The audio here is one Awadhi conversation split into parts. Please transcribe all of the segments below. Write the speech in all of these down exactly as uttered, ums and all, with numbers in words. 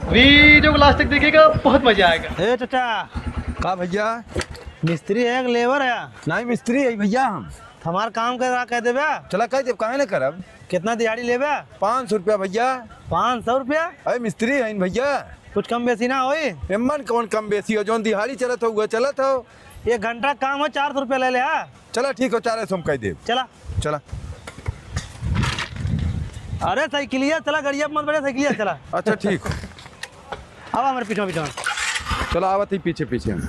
वीडियो को लास्ट तक देखिएगा, बहुत मजा आएगा। ए चाचा। का भइया? मिस्त्री है कि लेबर है? नाहीं, मिस्त्री है भइया हम। हमार काम करा कह देबे। चला कह देब, काहे न करब। कितना दिहाड़ी लेबे? पाँच सौ रुपया भइया। पाँच सौ रुपया? अरे मिस्त्री है भइया। कुछ कम बेसी ना होई? एमन कौन कम बेसी हो, जौन दिहाड़ी चलत हो, उहे चलत हो। एक घंटा काम हो, चार सौ रुपया ले ले, हाँ? चला ठीक हो, चार सौ हम कह देब। चला। चला। अरे साइकिलिया चला, गड़िया मत बढ़े, साइकिलिया चला। अच्छा ठीक हो। अब हमारे पीछे पीछे। चला आवत ही पीछे पीछे हम।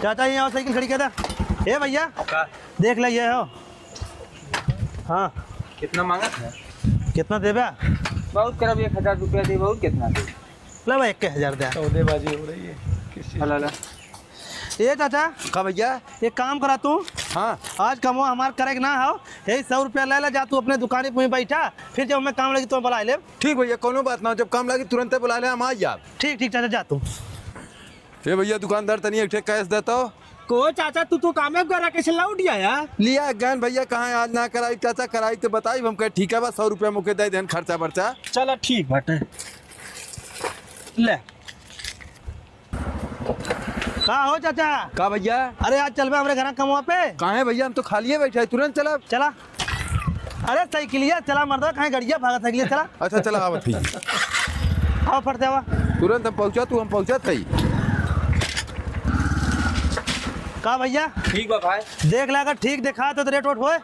चाचा, ये आओ, साइकिल खड़ी कर दे। ए भइया, का? देख ले, ये हो। हाँ। कितना माँगत है? कितना देबे? बहुत करब, एक हजार रुपया देब, और कितना देब? ले भाई, एक हजार दे। सौदेबाजी हो रही है किस चीज़ ला, ला। की? ए चाचा। का भइया? एक काम करा तू। हाँ। आज कमवा हमार करे के ना हो, यही सौ रुपया ले ले, जा तू अपने दुकानी पे बैठा, फिर जब हमें काम लगी तो बुला ले। ठीक भइया, कौनो बात ना हो, जब काम लगी तुरंते बुला ले, हम आ जाब। ठीक, ठीक चाचा, जा तू। ए भइया दुकानदार, तनी एक ठे कैश दे तो। को चाचा, तू तो कामे करा, कैसे लौट आया? लिया गन भइया, कहाँ आज ना कराई चाचा, कराई तो बताई, हम कहे ठीक है बा, सौ रुपया मुके दे देन खर्चा बर्चा। चला ठीक बाटे, ले। का हो चाचा? का भइया? अरे आज चलबे हमरे घर कमवा पे? काहे भइया, हम तो खालिए बैठा है, तुरंत चलब। चला। अरे साइकिलिया चला मर्दवा, कहीं गड़िया भागत साइकिलिया चला। अच्छा चला आवत ही। आवा फट से आवा। तुरंत हम पहुँचा, तू हम पहुँचत हई। का भइया? ठीक बा भाई। देख ले अगर ठीक देखा तो रेट वोट होए।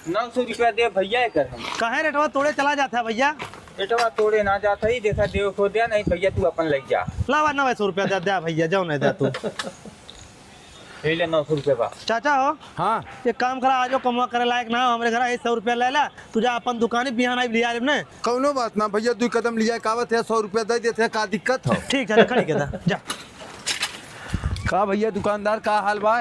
नौ सौ रुपया दे भइया एकर हम। काहे रेटवा तोड़े चला जात है भइया? रेटवा तोड़े ना जात है, देखा देव को दे, नहीं भइया तू अपन लइ जा। लावा नौ सौ रुपया दे, दे भइया, जाओ नहीं दे तू। ले ले नौ सौ रुपया बा। चाचा हो। हाँ। एक काम करा, आजो कमवा करे लायक ना हो, हमरे घर आई सौ रुपया ले ला, तू जा अपन दुकानी बिहान आई लिया लेब ने। कौनो बात ना भइया, दुई कदम लिया कावत है, सौ रुपया दे देते हैं, का दिक्कत हो? ठीक चाचा, खड़ी के दा, जा। का भइया दुकानदार, का हाल बा?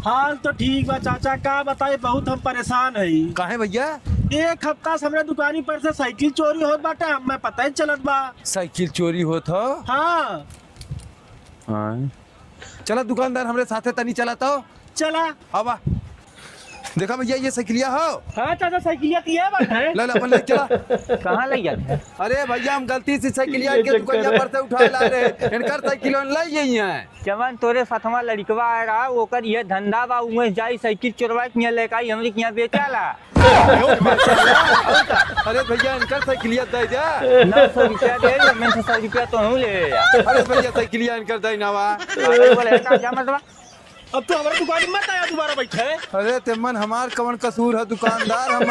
हाल तो ठीक बा चाचा, का बताई, बहुत हम परेशान हई। काहे भइया? एक हफ्ता से हमरे दुकानी पर से साइकिल चोरी होत बाटे, हमें पता ही चलत बा। साइकिल चोरी होत हो? हाँ। हाँ। चला दुकानदार, हमरे साथे तनी चला तो। चला। आवा। देखा भइया, ये साइकिलिया हो। हाँ चाचा, साइकिलिया तो ये बात है। ले, ले, अपन ले चला। कहाँ ले जाते हैं? अरे भइया, हम गलती से साइकिलिया ये के चक्कर दुकानिया है। पर से उठा ला रहे। इनकर साइकिल ले यही है। जवन तोरे साथवा लड़िकवा आ रहा, ओकर ये धंधा बा, उमें जाई साइकिल चोरवा के यहाँ लेके आई, हमरे के यहाँ बेचाला। अरे भइया, इनकर साइकिलिया दे दे। नौ सौ रुपया दे, मैं से सौ रुपया तो हूँ ले ले जा। अरे भइया, साइकिलिया इनकर दे ना बा। अरे बोले, हटा, जा मत बा। अब तू हमारे दुकान में मत आया दोबारा बैठे। अरे तेमन, हमार कवन कसूर है दुकानदार, हम